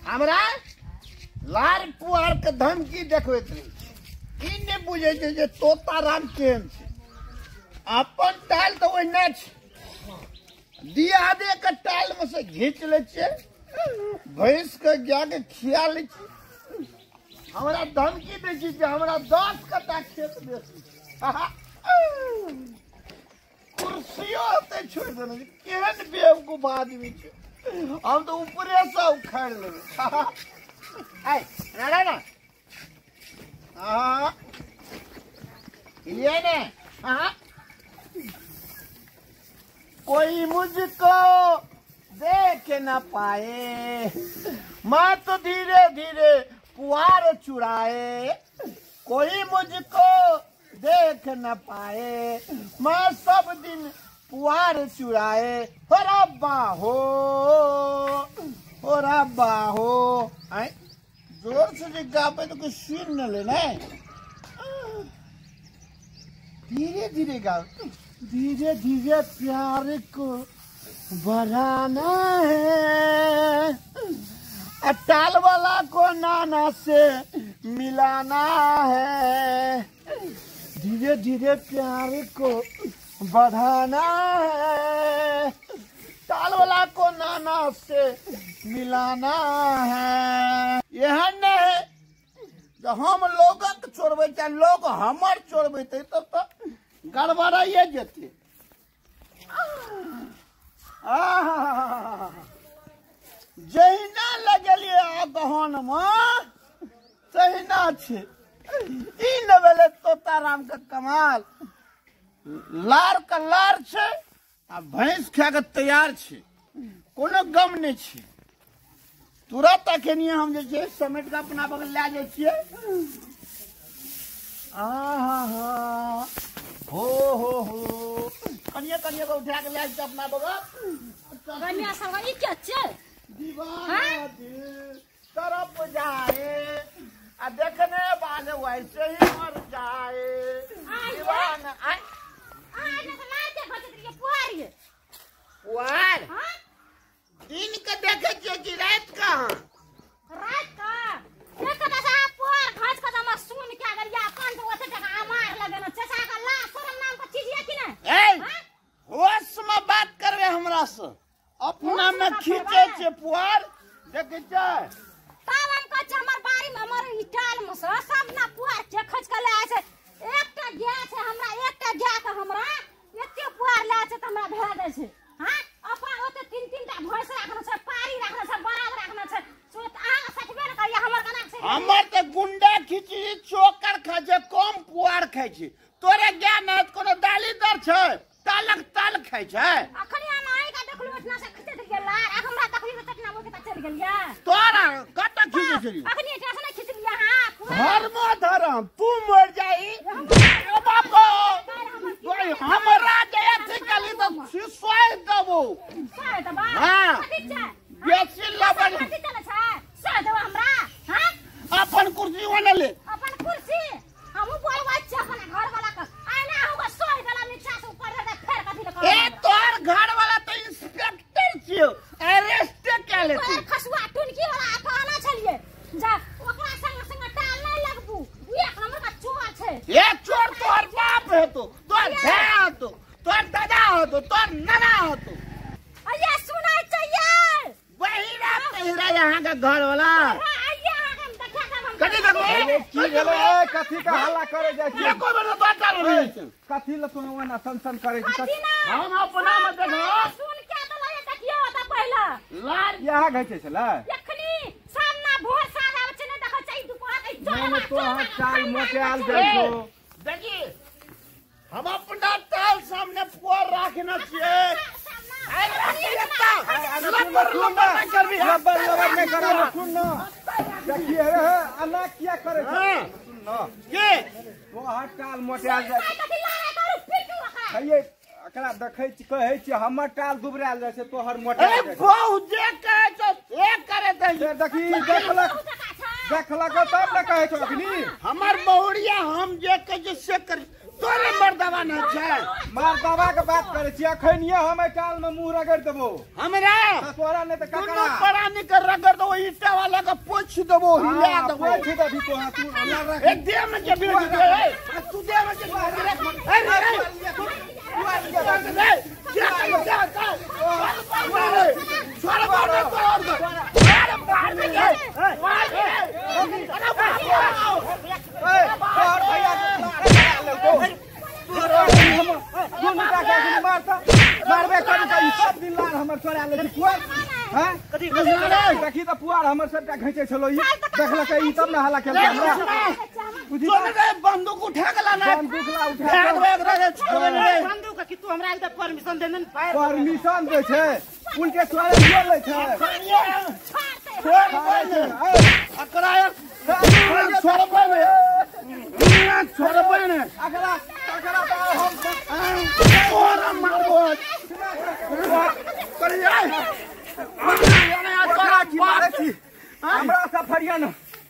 हमरा लार पुआर के धमकी देखबैत रही। ई नहि बुझै छै जे तोताराम केहन छै। अपन टाल तऽ ओहिना छै, दियादे के टाल में से घींच लै छियै, भैंस के गाय के खिया लै छियै। हमरा धमकी दै छी जे हमरा 10 कट्ठा खेत बेसी। कुर्सियो ओतै छोड़ि देने छै। केहन बेवकूफ आदमी छै, हम तऽ ऊपरे से उखाड़ि लेबै। आइ ना हाँ लिए ने। हाँ कोई मुझको देख न पाए, मैं तो धीरे धीरे पुआर चुराए। कोई मुझको देख न पाए, मैं सब दिन पुआर चुराए। हो रब्बा हो रब्बा हो। आए जोर से जे गाबे तो कोई सुन न ले ना। धीरे धीरे गाओ, धीरे धीरे प्यार को बढ़ाना है, अटाल वाला को नाना से मिलाना है। धीरे धीरे प्यार को बढ़ाना है, टाल वाला को नाना से मिलाना है। एहन नहीं जे हम लोगक चोरबै चाहे लोग हमर चोरबै तब तऽ गड़बड़ाइए जेतै। जहिना लगेलियै गहनमे तहिना छै। ई ने भेलै तोताराम के कमाल। लार के लार छै आ भैंस खाए के तैयार छै, कोनो गम नहि छै। तुरंत अखनिये हम जे छै समेट के अपना बगल लए जाइ छियै। आहा हो हो हो, कनिये कनिये के उठा के लए जाइ अपना बगल। कनिया सब ई के छै? दीवाना दिल तरफ जाए आ देखने वाले वैसे ही मर जाए। दीवाना आय ने त लार के घचत रहिए पुआर ये। पुआर हां दिन के देखे छियै कि रात का? रात का एक दशा पुआर घास के जमा सुन के गेलिया अपन तो ओते टका अमार लगन चचा के ला शरम नाम के चीज है कि नै? ए होश में बात करबे हमरा से। अपना में खींचे छे पुआर देखे छै। तब हम कहै छै हमर बाड़ी में हमर ई टाल में से सब ना पुआर के खच के ले आय छै। एकटा गाय छै हमरा, एकटा गाय के हमरा एते पुआर ले आय छै त हमरा भए जाइ छै। हां अपन ओते तीन तीन टा भैंस राखने छै, पारी राखने छै, बराबर राखने छै। सो अहाँ सटबे ने करिया हमर कना छै। हमर त गुंडा खींची चोकर खाय छै, कम पुआर खाय छै। तोरे गाय न कोनो दाली दर छै, तालक ताल खाय छै। अखनी हम आई का देखलु एतना से खींचत गेल लार, आ हमरा तखनी से चटना बोल के चल गेलिया। तोरा कत खींचे छली? अखनी एतना से नहीं खींच लिया। हां धर्म धर्म तू मर जाई। ओ बाप हमरा जे अथी कली त सोय देबो। सोय देबा? हां बेसी लबड़ कथी चले छै? सोय देबो हमरा? हां अपन कुर्सी ओने ले। अपन कुर्सी हमहु बोलबै छी अपन घर वाला के। आइ ना होगा सोय देला नीचा से ऊपर दे फेर कथी ले? ए तोर घर वाला त इंस्पेक्टर छियो, अरेस्ट के लेती। तोर खसुआ टुनकी वाला कहना छलिए जा ओकरा संग संग टाल नै लगबू। एक नंबर का चोर छै। ए चोर तोर बाप हेतो, तोर भाय हेतो, तोर दादा हेतो, तोर नाना हेतो। अये सुनै चाहिए बहिरा तहिरा यहाँ के घर वाला। आइए अहाँ के हम देखा के हम कथी देखो की भेलै? ए कथी का हल्ला करे जाइ छी? एको बेर तो चालू रहै छै। कथी ल तू ओना सन करे छी? कथी ना हम अपना में देखो सुन के त लए देखियो त पहिला लार यहाँ घचे छलै। एखनी सामना भोर साँझ आबै छै नै देखै छै दुपहर के नहीं तो अहाँ चाल मोटायल जाइ छौ। देखी हम अपना ताल सामने पुआर राखने छियै। लबर लबर नहीं करबी, लबर लबर नहीं करबी। सुन न देखिए रे अना किया करे छै? सुन न के तो अहाँ टाल मोटायल जाइ छै। एकरा देखै छी कहै छी हमर टाल दुबरायल जाइ छै तोहर मोटायल जाइ छै। बहु जे कहै छौ से करे दही। देखी देखलक देखलक तब ने कहै छौ अखनी। हमर बहुरिया हम जे कहै छै से कर। तोरे मर्दावा न छै। मर्दावा के बात करै छी अखनिये हम टाल में मुंह रगड़ देबो। हमरा तोरा नै त ककरा दुनू प्राणी के रगड़ देबो, ईटा वाला के पोछ देबो, हिला देबो। पोछ देबी तोरा तू ए देह में के भेज दे। ए तू देह में के अरे अरे तू देखी त पुआर हमर सबटा घैचे छलो ई देखलकै ई तब न हल्ला केलकै हमरा। बंदूक उठा के लाना, बंदूक ला उठा के बंदूक की तू हमरा के परमिशन दे ने, परमिशन दे छै उल्टे चोरे लियो लै छै। छोड़ दे अकरा छोड़बै ने, छोड़बै ने अकरा अकरा त हम तोरा मारबो करिया हमरा सफरियन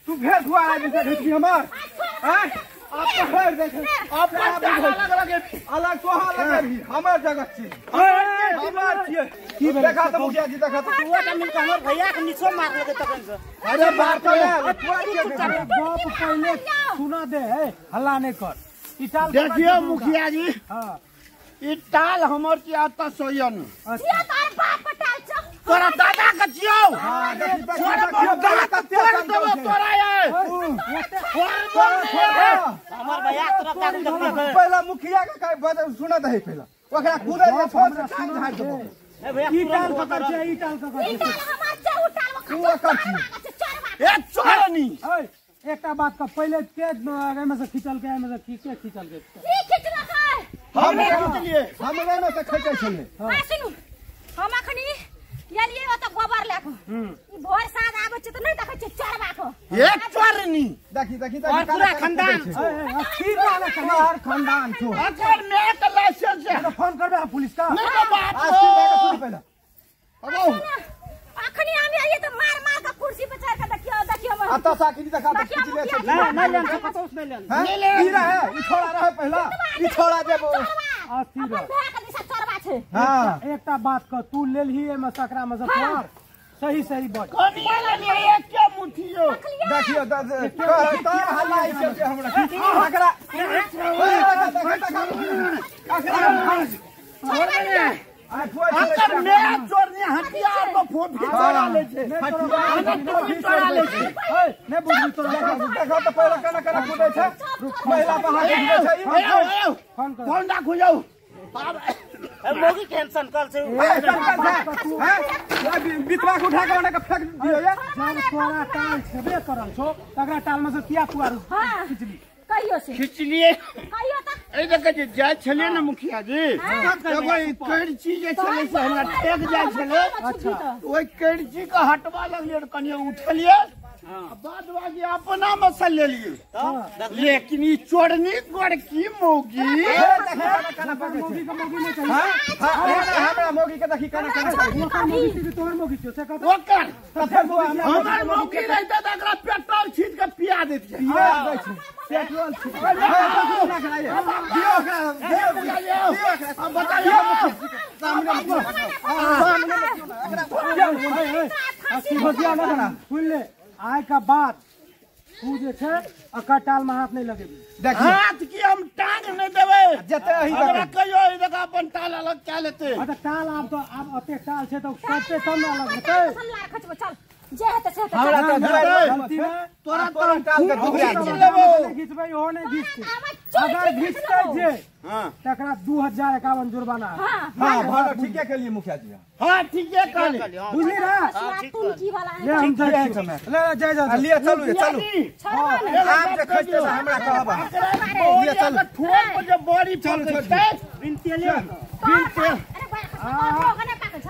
तू फेर धुआ आबि के घिचबी हमर। हैं आप तो फेर देख अलग तोहा लगेबी हमर जगह छी हमर छियै। की देखा त मुखिया जी देखा त तू त मिल के हमर भैया के नीचो मार लगे तखन से। अरे बाप रे बाप पहले सुना दे है हल्ला नहीं कर। ई टाल देखियो मुखिया जी। हां ई टाल हमर छी आता सोयन छिया तार बाप के टाल छौ, तोरा दादा के छियौ। हां देखी देखी तोरा ये हमर भैया तोरा काकू देखलकै। पहला मुखिया के कह सुना दे पहला ओकरा कूदे जे छोड़ से टांग झाड़ देबो। ए भैया ई टाल पकड़ छै, ई टाल पकड़ ई टाल हमर छै, उ टाल तू ओकर छी ए चोरनी। ओए एकटा बात का पहले के एमे से खींचल के एमे से के खींचल के ई खींचलकै हमरे खींचलिए हमरे में से खींचै छलै। हां सुनू हम अखनी गेलियै ओत गोबर ले के ई भोर साँझ आबै छै त नै देखै छै चोरबा के। ए चोरनी देखी देखी देखी पूरा खानदान फिर वाला खानदान खानदान छो अकर में के लाइसेंस है तो फोन करबे पुलिस का नहीं तो बाप सुन पहले। अब अखनी हम आइए त मार मार के कुर्सी पर चढ़ के देखियो देखियो अता साकिनी देखा त खींच ले छै। नहीं नहीं लेन पता उसने लेन ई रहे ई छोड़ा रहे पहला ई छोड़ा देबो अस्थिर अपन भैया के दिशा चोरबा छै। हां एकटा बात क तू लेलही एमे सकरा में से पुआर सही सही बज कनी लेलिए एक के मुठियो देखियो त हल्ला ई छै हमरा अकरा अकरा अकर में चोरनी हथियार पर फोटो चढ़ा ले छै, हथियार चढ़ा ले छै। ए नै बुझली तोरा देखो त पहला केना केना कूदै छै महिला पर हाथ उठबै छै। फोन कर फोन राखू जाऊ ए मोगी टेंशन कल से हैं बितवा के उठा के ओना के फेंक दियो ये। जब तोरा टाल छेबे करल छौ तकरा टाल में से किया पुआर खिचली कहियो से खिचलिए कहियो त ए देखे जे जाय छलिए ने मुखिया जी एगो ई करची जे छलै से हमरा टेक जाय छलै। अच्छा ओहि करची के हटवा लगलिए त कनिये उठलिए बाद बाकी अपना में से लेलिए। लेकिन ई चोरनी गोरकी मौगी मौगी के मौगी नहीं चाहिए। हां हमरा मौगी के देखी केना केना ओकर मौगी छी तोहर मौगी छियौ से कह ओकर त फेर हमर मौगी रहते त एकरा पेट्रोल छीट के पिया देतिए। पिया दै छै पेट्रोल छीट दियो ओकरा दियो ओकरा अब बताइयो सामने सामने एकरा ना सुन ले आय का बात तू जे छै अकर टाल में हाथ नहीं लगेबी। देखियो हाथ की हम टांग नहीं देबै जते ही हमरा कहियो ई देखा अपन टाल अलग क्या लेते। अच्छा टाल आब तो आब अते टाल छै तो सबते तब न अलग हेतै। हम लार खचबो चल जे हेतै से हेतै। हमरा त गलती में तोरा तोरा टाल के दुबरा लेबो घिचबै ओहो नहीं घिचतै। अगर घिचतै जे हां तकरा 2051 जुर्माना। हां भाड़ा ठीके के लिए मुखिया जी। हां ठीके कहली बुझली ना तुमकी वाला ले हम जाइ छी ले जय जय लिए चलू चलू आप जे खसते से हमरा कहब लिए चलू ठोर पर जे बड़ी चलू चल बिन तेले बिन तेल। अरे भाई कने पाके छ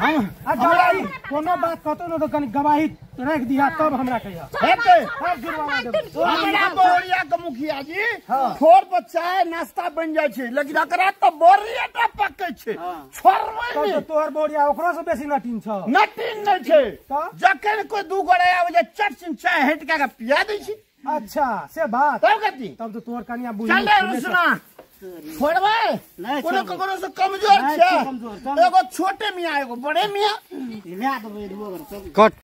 हां आ गवाही कोनो बात कहतो न त कनी गवाही राख दिया तब हमरा कहिया हेतै तब जुर्माना देब। हमरा बोरिया के मुखिया जी ठोर पर चाय नाश्ता बन जाइ छै लेकिन एकरा त बोरिया टा पकै छै छोड़बै तब नै। त तोहर बोरिया ओकरो से बेसी नटीन छ। नटीन नै छै जखन कोई दू गोरे आबै छै चट सिन चाय हटि के पिया दै छै। अच्छा से बात तब कथी तब तो तोहर कनिया बुझ चल रे रुसना। छोड़बै नहि कोनो छोड़बै। ककरो से कमजोर नहि छै छियै कमजोर, चल। एगो छोटे मियाँ एगो बड़े मियाँ ला देबै, एगो चल। कट।